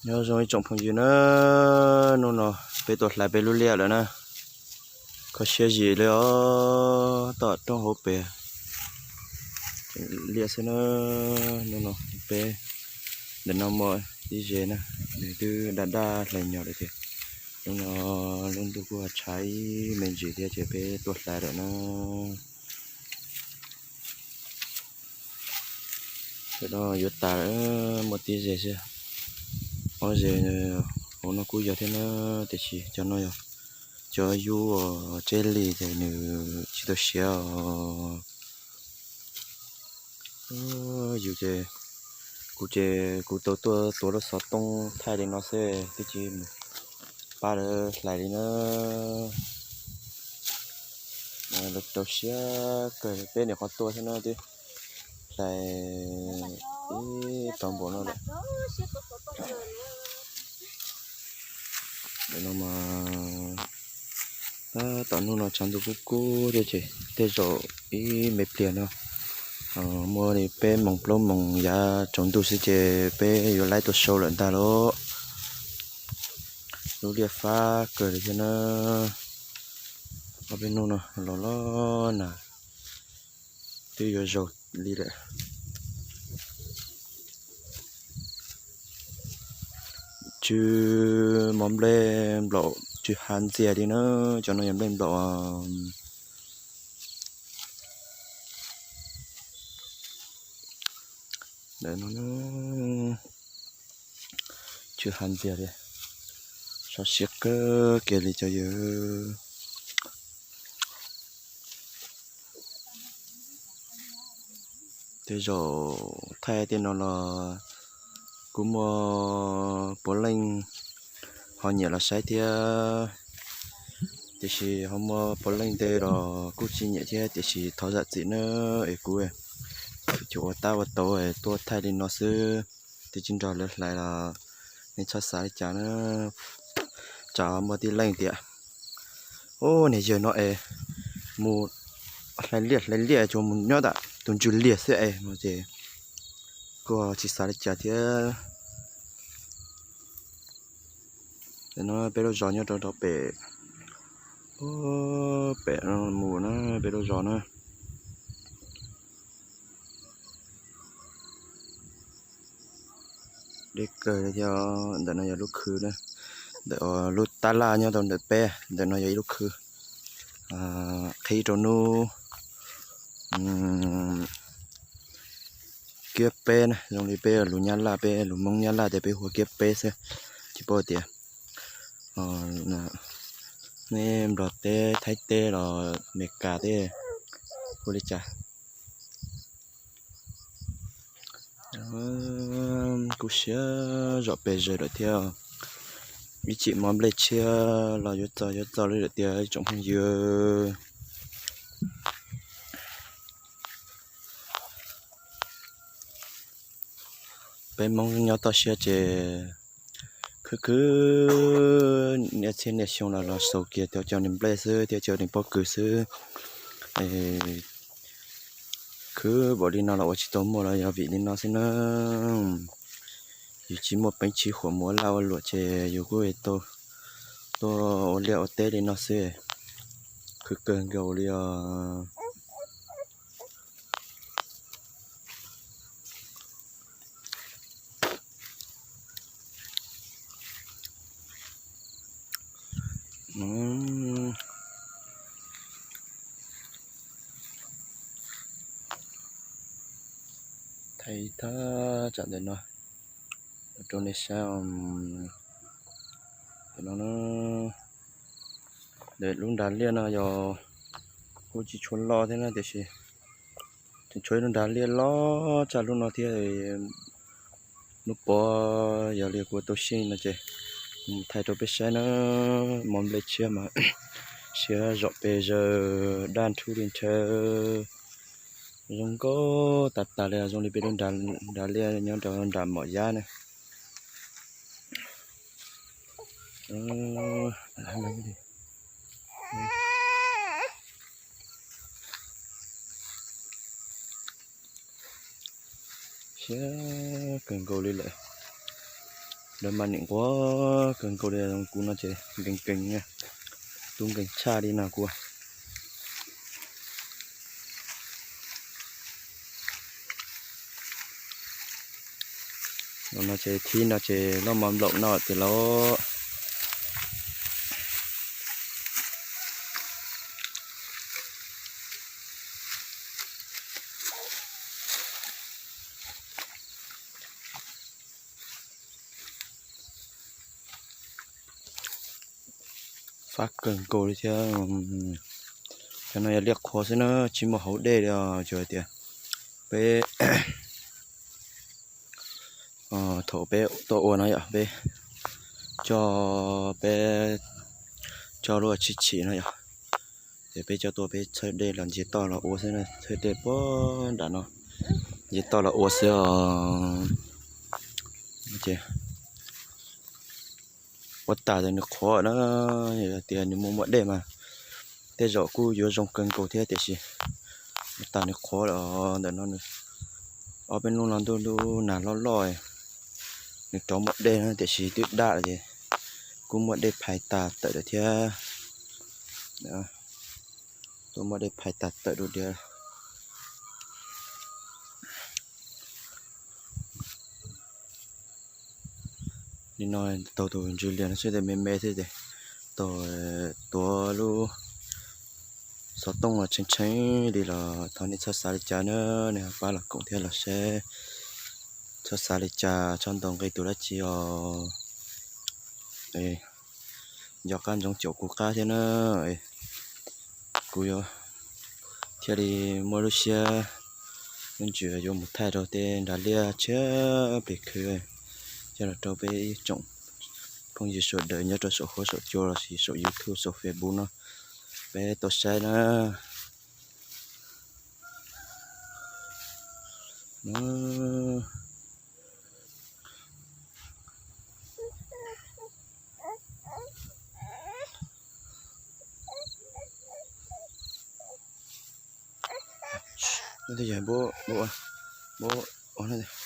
Nyob zoo ib tsoom phooj ywg na, hnub no peb tuaj hlais peb lub liaj lawm na. Kho siab zim li os, tom roob hauv pes liaj xwb na. Hnub no peb ntawm no muaj tib ze na, nws twb daj daj hlais nyom lawm tiag. Hnub no lub ntuj kuj tshav ib me ntsis thiab ces peb tuaj hlais lawm na. Tam no yuav tas lawm, muaj tib ze xwb. Ob ze hauv no kuj yog thiab na, tiam sis cov no yog cov yub tseb li ces nws tsis tau siav os. Yus ces, kuv ces kuv tau tuaj tuav lub xov tooj thaij li no xwb twb tsis mus pab lawv hlais li na. Lawv rau siab kawg, peb nyuam qhuav tuaj xwb na twb hlais ib tog npaum no lawm. Ntawm no mas tab tom hnub no tshav ntuj kub kub thiab ces tej zaum ib me pliag no muaj li peb moos plaub moos yav tsaus ntuj xwb ces peb yuav laib tuaj sau lawm ntag lauj. Lub liaj fab kawg li thiab na. Ob peb hnub no los los nag twb yuav zaus li lawm. Tsw mov nplej nplaum tsw hav ntxiag li na, cov no yog nplej nplaum. Ntawm no tsw hav ntxiag li, sov siab kawg kiag li cov yawg. Tej zaum thaij tej no los kuj muaj puav leej ho nyiam los saib thiab, tiam sis ho muaj puav leej tej los kuj tsis nyiam thiab, tiam sis thov zam txim na es kuv tsuas ua tab ua tau tuaj thaij li no xwb. Twb tsis nrog lawv hlais los nej txhob xav li cas na. Tsam muaj tib leej tias, ub, niag yawg no es mus hlais liaj hlais liaj tsuas mus nyob tam tus ntsws liag xwb es no ces kuj tsis xav li cas thiab. No peb lub zos nyob rau rau pem, pem mus na, peb lub zos na. Deb kawg li thiab. Ntawm no yog lub khw na, ntawm lub tab laj nyob rau ntawm peb, ntawm no yog ib lub khw qhib rau hnub kiab peb na, zoo li peb lus Nyab Laj, peb lus Hmoob Nyab Laj tias peb hu ua kiab peb xwb, tsis paub tias nej Nplog teb, Thaib teb los Meskas teb hu li cas. Kuj siab zom pes zawg lawm thiab. Ib chim mov nplej tshiab los yuav txog yuav txog li lawm tiag ib tsoom phooj ywg. Peb Hmoob nyob toj siab ces khwv khwv niaj txhiab niaj xyoo los los xaus kiag cov niag nplej xwb thiab cov niag pob kws xwb. Khwv npaum li no los ua tsis tau muaj los yog vim li no xwb na. Yus tsis muaj peev tshiv huam mus ua laj ua luam ces yus kuj tau tuaj ua liaj ua teb li no xwb. Khwv kawg nkaus li os. Thaij thaj tsam ntawm no rau nej saib. Ntawm no, ntawm lub nrad liaj no yog kuj tsis tshua loj thiab na tiam sis tseem tshuav ib lub nrad liaj loj tshaj lub no thiab. Hnub pov yog li kuv tau sij no ces mus thaij rau peb saib na. Mov nplej tshiab mas siab zom pes zawg, daj nrhub li ntshaw, zoo nkauj tas tas li, zoo li peb lub nrad liaj nyob rau nram Mom Yab na. Siab kawg nkaus li lawm. Lawv mas nim nquag kawg nkaus li, kuv no ces nkees nkees, tub nkees tshaj li no kuv. No ces thib no ces loj mov nplaum no tiag lauj. Fab kawg nkaus li thiab. Cov no yog liaj qhuav xwb na, tsis muaj hauv dej li os. Tsuas hais tias peb, thaum peb tuaj ua no yom, peb coj, peb coj lub tshib chim no yom, ces peb coj tuaj peb txhawb dej los ntsia toj los ua xwb na, txhawb dej puag nram no ntsia toj los ua xwb os. Ces ua tas nws qhuav na, yog tias nws muaj muaj dej mas tej zaum kuj yuav zoo kawg nkaus thiab, tiam sis ua tas nws qhuav lawm. Ntawm no nws ob peb hnub no ntuj ntuj nag loj loj, nws rov muaj dej na, tiam sis twb daj lawm ces kuj muaj dej phais tas tawm lawm thiab. Tuaj muaj dej phais tas tawm dua diav. Nim no taug tus ntsws lias no xwb, me me thiab ces taug, tuav lub xov tooj los tshee tshee li los thov nej txhob xav li cas na, nej ho pab los koom thiab los saib, txhob xav li cas, txhob ntaus nqi tus dab tsi os. Nco qab ntsoov caum kuv qab thiab na, kuv yuav thiaj li muaj lub siab lub ntsws yuav mus thaij rau tej nram liaj tshiab plig khwv, coj los rau peb ib tsoom phooj ywg sawv daws nyob rau saum huab saum cua los sis saum YouTube saum Facebook no peb tau saib na. Npab, npab, npab,